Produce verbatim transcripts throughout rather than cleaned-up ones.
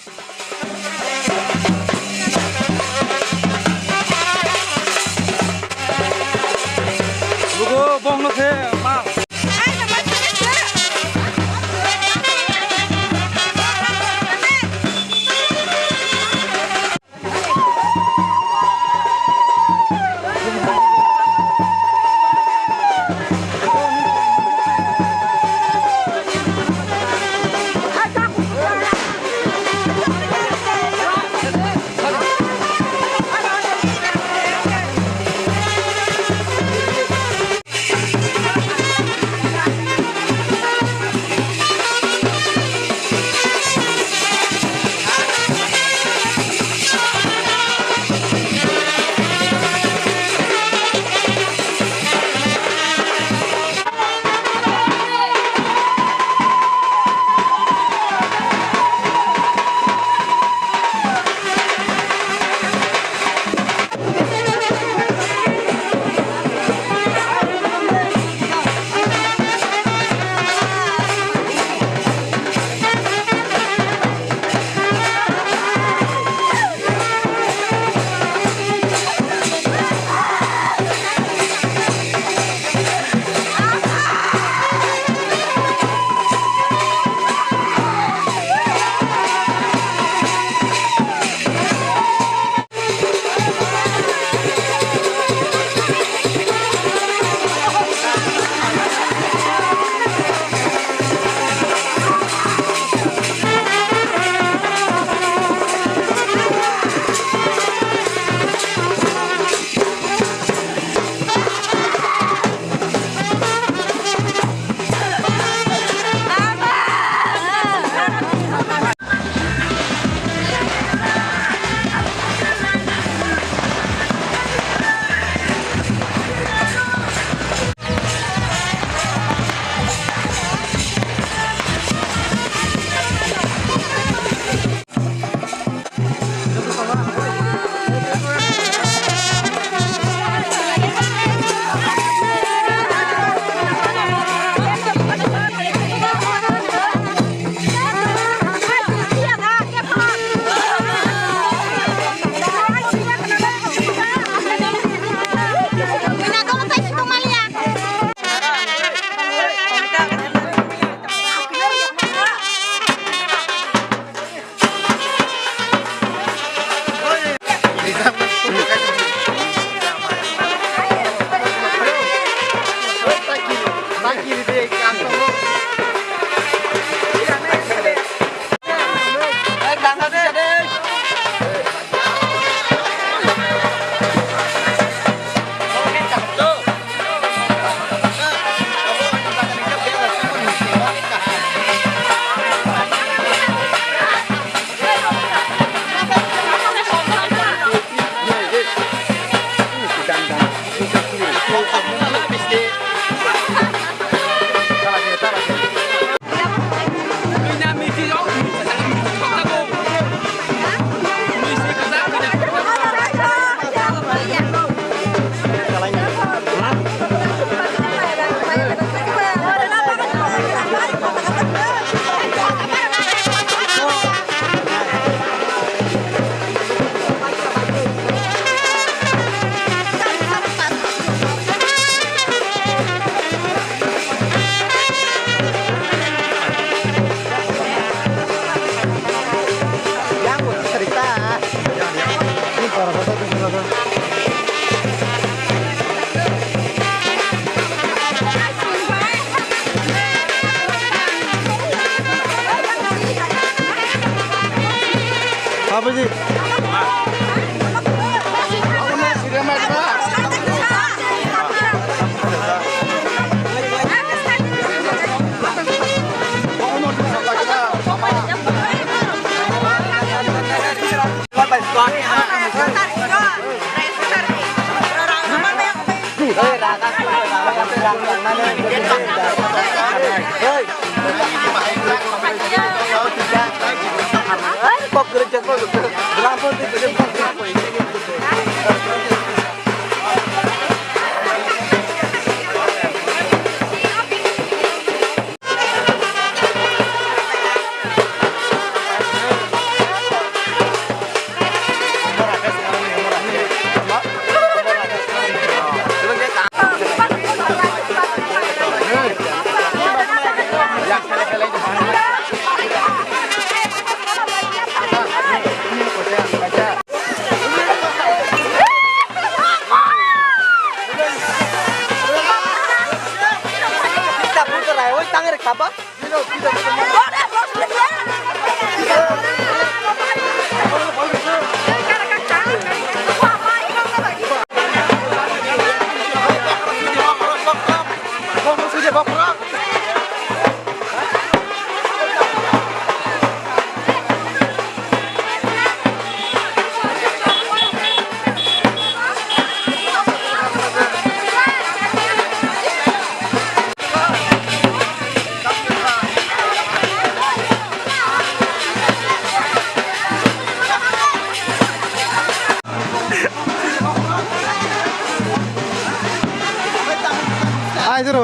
Lugo bongno khe ma. Babuji.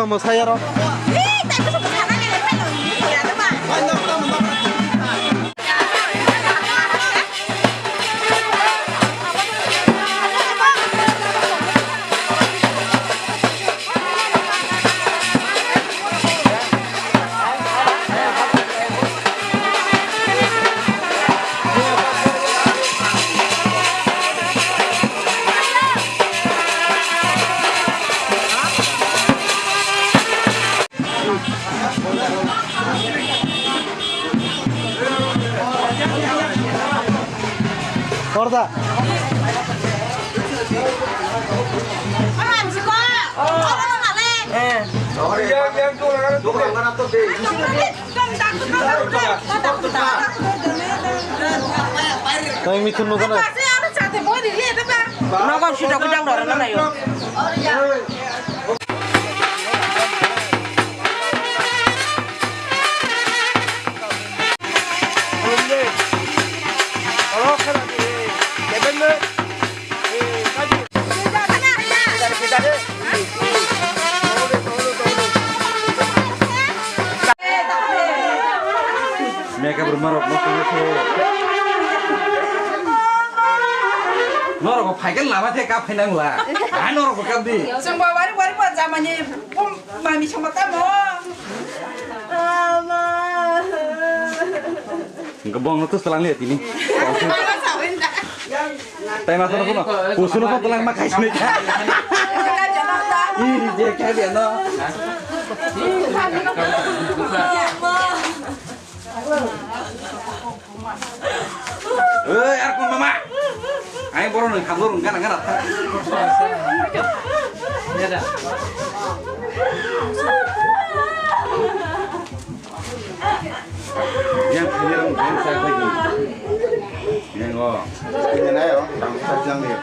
Mwsai aro. Orda. Tang mithun nukana. Nogo sida kujang dora na nayo. Mekap rwma rok no tungwi se. Norok bo phaikhe lama the kap phainang la. Ai norok bo kap di. Chwng bo wari wari bo jamani bum mami chama tamo. Ama. Hingke bongno to selang liya tini. Tai masa no kuno. Kusuno pa telang ma khai sini. Ih, je khai dia no. Oi, ar kun mama. Ai boro nang khamlo rung gana gana tha. Yang khamlo rung gana tha. Yang o. Ini na yo, tang sa jang ni.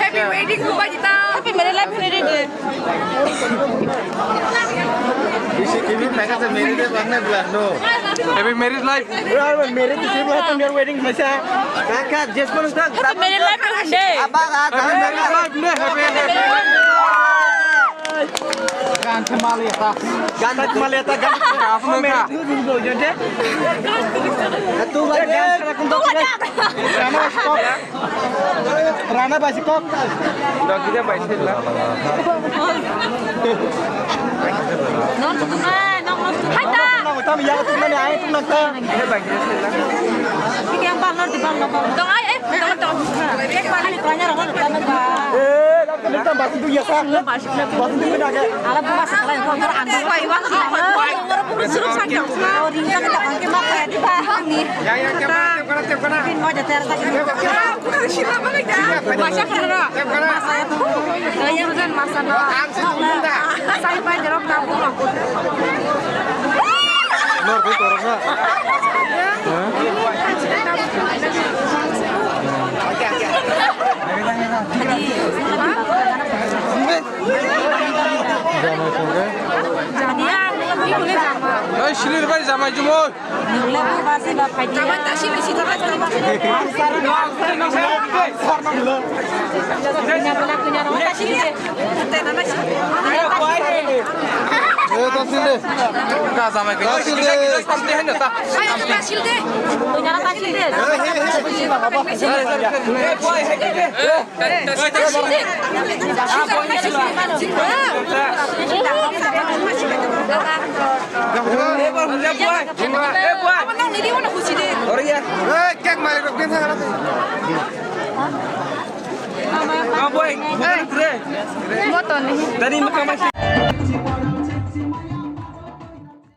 Happy wedding, Rupa Jita. Happy married life, happy married day. Happy married life. Married life, we are waiting, Maisa. Happy married life, happy day. Happy married life, ne, happy, happy. Gan khe mal ya ta. Gan khe mal ya ta, gan. Apa mereka? Tu lagi. Rana bai si kok. Rana bai si kok. Dok kita bai si lah. Nor tu nai, nor tu. Hai ta. Nang tam ya tu mana ai tu nang ta. Kita bai kita si lah. Kita yang bang nor di bang nor. Dong ai eh, dong dong. Kita paling banyak orang nor ta nor ba. Eh, dok kita basi tu ya sa. Basi tu mana ke? Alat tu basi kalau kau nor anda. Wai wai wai. Orang pun suruh saja. Kau ringan tak pakai mak ya di bang ni. Ya ya kita. Oi, silir bai jamai jumoi. Nungla basi ba phaidi. Tama tasi bisi tama tama. Eh, tasi le. Ka jamai ka. Tasi le. Tasi le. Tasi le.